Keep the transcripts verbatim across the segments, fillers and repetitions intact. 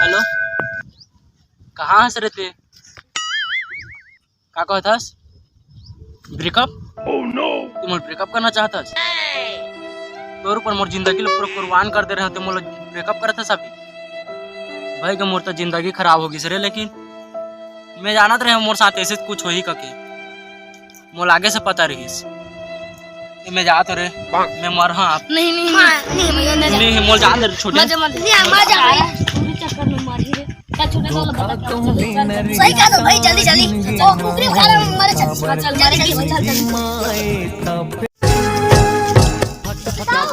Hello, कहाँ हस रे ते? का कहत हस? ब्रेकअप? Oh no! तू मोर ब्रेकअप करना चाहत हस? तोर ऊपर मोर जिंदगी ल पूरा कुर्बान कर दे रहे हो, तो मोला ब्रेकअप करत हस अभी? भाई के मोर तो जिंदगी खराब हो गई रे, लेकिन मैं जानत रहे मोर साथ ऐसे कुछ होही कके। मोला आगे से पता रहिस। ए, मैं जात हँव रे। मैं मर हाँ आप। नहीं, नहीं, नहीं, नहीं, भैया, नहीं जा। नहीं, मोला जान दे छोटे। मजा मत ले। नहीं, मजा भाई। पूरी चक्कर में मार ही रे। चल, छोटे, चल, बता, चल, चल, चल, चल। सही कहा तो भाई, जल्दी, जल्दी। ओ, कुकरी खा रहा हूँ, मारे, चल, चल, चल, मारे, चल, चल, चल, चल। बताओ, बताओ।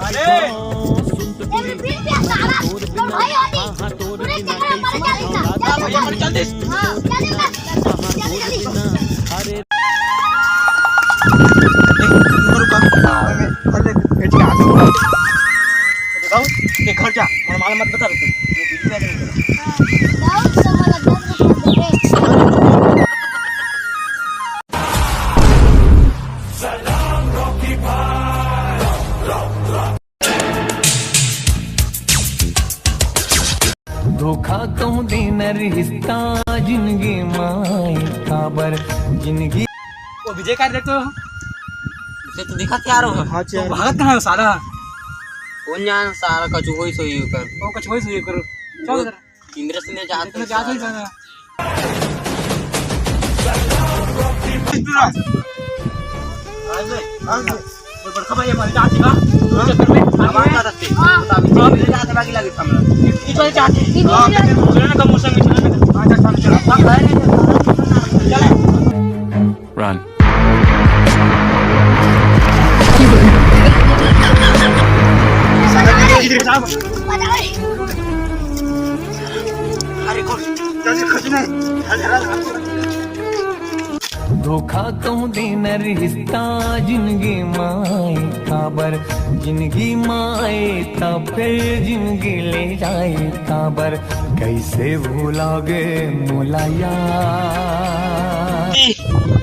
अरे! ए, बीड़ी पिया सारा। तोर भाई होती। पूरे चक्कर में मारे, चल, चल, चल, चल। हाँ, चल, चल, चल। अरे, रुको, रुको। अरे, अरे, अरे, बताओ, ये घर जा, मोर माल मत बता तू। ये बीड़ी पिया के नहीं चला। धोखा कहूँ देना रिश्ता जिंदगी माए काबर जिंदगी। वो विजय का देखो। उसे तो दिखा क्या रहो? हाँ, तो भागत कहाँ है सारा? कौन जान सारा कछु होई सोई कर। वो कछु होई सोई कर। चल वो इधर। इंद्र सिंह ने जात इंद्र जात ही सारा। जाना। आज ले, आज ले। कोई बड़का भाई हमारे जात ही ना। हाँ। चक्कर में। हमारे जात हस्ती। हाँ। तो अभी चलो, मेरे जात है, बाकी लगे सामने। इस वाले जात है। हाँ, फिर चलो ना, कम मौसम में चलो ना। हाँ, चल, चल, चल। हम भाई नहीं चल। चल। Run। धोखा कहूँ देना रिश्ता जिंदगी माए काबर, जिंदगी माए तब फिर जिंदगी ले जाए काबर। कैसे भुलागे मोला यार।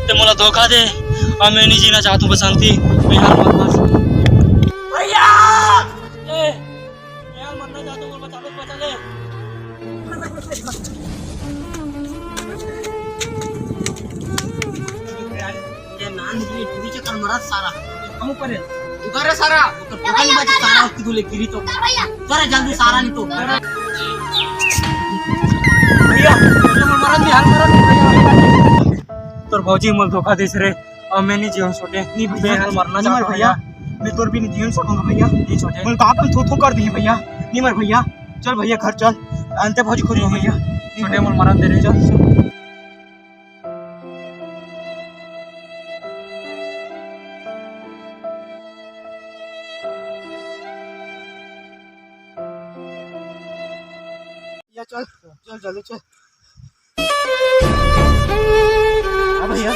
ते मोला धोखा दे, अब मैं नहीं जीना चाहता हूँ बसंती। मैं हार मत मार। भैया! ए, मैं हार मरना चाहता हूँ, बचा ले, बचा ले। ये नान की टूरी चक्कर मरा सारा। कहूँ पर है? तू कर रे सारा। तू कर, पता नहीं बचे सारा उसकी दूले गिरी तो। कर भैया। कर जल्दी सारा नहीं तो। कर। भैया, ये मरन नहीं, हाल मरन नहीं, भैया। तोर भौजी मोल धोखा देस रे, अब मैं नहीं जीवन छोटे। नहीं भैया, मैं हाल मरना नहीं मर चाहता भैया। भैया। मैं तोर भी नहीं जीवन सकूंगा भैया। नहीं छोटे। मोल कहाँ पर थू थू कर दिए भैया। नहीं मर भैया, चल भैया घर चल। अंते भौजी खोजो भैया। छोटे मोल मरन दे रे, चल। या चल, चल, जल्दी चल। हाँ भैया।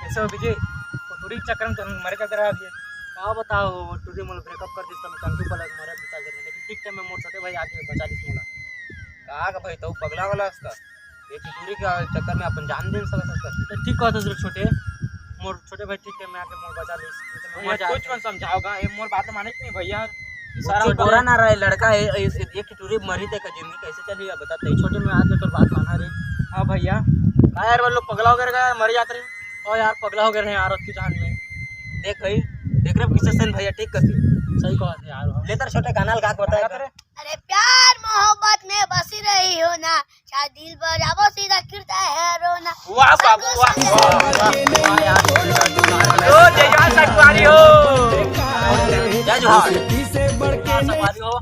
कैसे हो विजय? वो टूरी के चक्कर में तो मरे चलते रहा अभी। का बताओ, वो टूरी मोला ब्रेकअप कर दिस, तो मैं टंकी पर लग मरे बता दे, लेकिन ठीक टाइम में मोर छोटे भाई आके बचा दिस मोला। का का भाई, तो पगला वाला उसका? एक टूरी के चक्कर में अपन जान दे सकत हस। तो ठीक कहत हस रे छोटे, मोर छोटे भाई ठीक टाइम में आके मोर बचा लिस, नहीं तो मैं मर यार, जात। कुछ मत समझाओगा, ये मोर बात माने कि नहीं भैया? सारा सारा डोरा ना रहे लड़का है, इस, एक टूरी मरी ते का जिंदगी कैसे चली है बता, तई छोटे में आके तोर बात माना रे। हाँ भैया। का यार, वो लोग पगला हो गए रे, मर जाते रे। ओ यार, पगला हो गए रहे यार, उसकी जान में। देख भाई, देख रे किशन सेन भैया, ठीक कहते। सही कहत है यार। ले तर छोटे गाना लगा के बताएगा। अरे प्यार मोहब्बत में बसी रही हो ना, चाहे दिल बजावो सीधा गिरता है रोना। वाह बाबू, वाह, वाह, वाह, वाह, वाह यार। ओ जय जवान संगवारी हो। जय जोहार। संगवारी हो,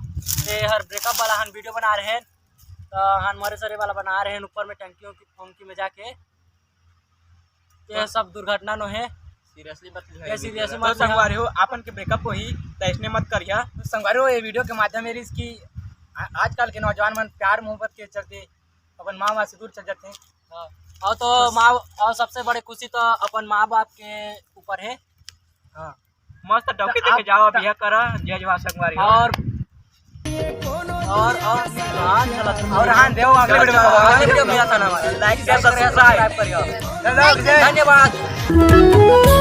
ये हर ब्रेकअप वाला हम वीडियो बना रहे हैं। तो हन मरे सरे वाला बना रहे हैं ऊपर में टंकी उंकी, टंकी में जाके। ये सब दुर्घटना नो है। सीरियसली ये सीरियस तो मत लिहा। संगवारी हो, अपन के ब्रेकअप होही तो इसने मत करिया। तो संगवारी हो, ये वीडियो के माध्यम ये रहिस कि आ- आजकल के नौजवान मन प्यार मोहब्बत के चलते अपन माँ बाप से दूर चल जाते हैं। हाँ। और तो माँ, और सबसे बड़े खुशी तो अपन माँ बाप के ऊपर है। मस्त डौकी देखे जाओ, बिया करा, जय जवान संगवारी हो। और और और हाँ, चला था। और हाँ, देव अगले वीडियो में अगले वीडियो में मिला था ना हमारा। लाइक शेयर सब्सक्राइब करियो। धन्यवाद। धन्यवाद।